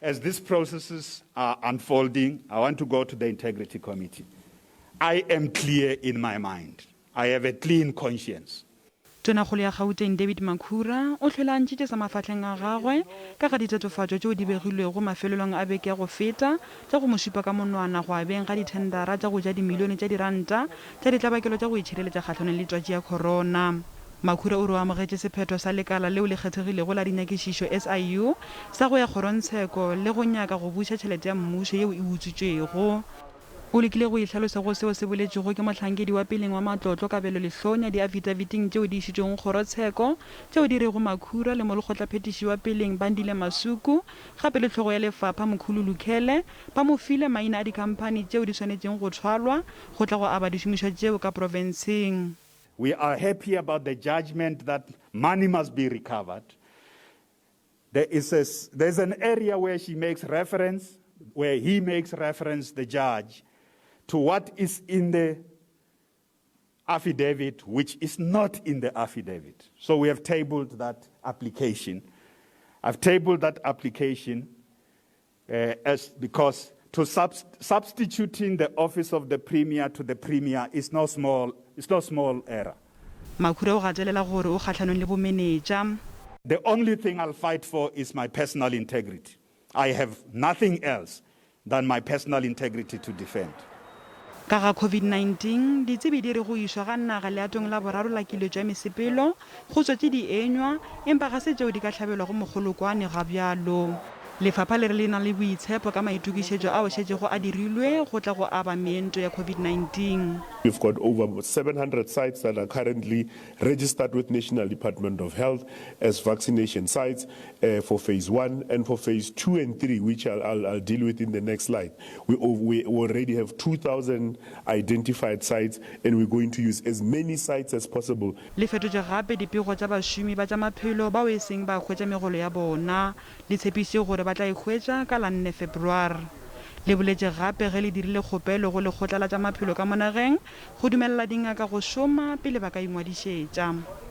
As these processes are unfolding, I want to go to the Integrity Committee. I am clear in my mind. I have a clean conscience. Tonakgolo ya Gauteng David Makhura o hlwele a ntšhitše sa mafahleng a gagwe ka ga ditatofatšo tšeo di begilwego mafelelong a beke ya go feta tša go mo šupa ka monwana go abeng ga dithendara tša go ja dimilione tša diranta tša ditlabakelo tša go itšhireletša kgahlanong le twatši ya corona. Makhura o re o amogetše sephetho sa lekala leo le kgethegilego la dinyakišišo, SIU, sa go ya kgorongtsheko le go nyaka go buša tšhelete ya mmušo yeo e utswitšwego. O lekile go ihlalosa go seo se boletšwego ke mohlankedi wa peleng wa matlotlo Kabelo Lehlonya diafitaviting tšeo di išitšwego kgorotsheko tšeo di rego Makhura le molekgotlaphethiši wa peleng Bandile Masuku gape le hlogo ya lefapha Mkhulu Lukhele ba mo file maina a dikhamphani tšeo di swanetšeng go thwalwa go tla go aba dišomišwa tšeo ka profenseng. We are happy about the judgment that money must be recovered. There is a, there's an area where she makes reference, where he makes reference, the judge, to what is in the affidavit, which is not in the affidavit. So we have tabled that application. I've tabled that application uh, as because to substituting the office of the premier to the premier is no small, it's no small error. Makhura o gatelela gore o kgahlanong le bomenetša. The only thing I'll fight for is my personal integrity. I have nothing else than my personal integrity to defend. Ka ga COVID-19, ditsebi di re go išwa ga naga leatong la boraro la kiletšo ya mesepelo go tswetše dienywa, empa ga se tšeo di ka hlabelwago mogolokwane ga bjalo. Lefapha le re le na le boitshepo ka maitokišetšo ao šetšego a dirilwe go tla go aba meento ya COVID-19. We've got over 700 sites that are currently registered with National Department of Health as vaccination sites for phase one and for phase 2 and 3, which I'll, I'll, I'll deal with in the next slide. We, we already have 2,000 identified sites and we're going to use as many sites as possible. Le fetotše gape dipego tša bašomi ba tša maphelo bao e seng ba hwetša megolo ya bona. Le tshepišitše gore ba tla e hwetša ka la nne February. Le boletše gape ge le dirile kgopelo go Lekgotla la tša Maphelo ka mo nageng go dumelela dingaka go šoma pele ba ka ingwadišetša.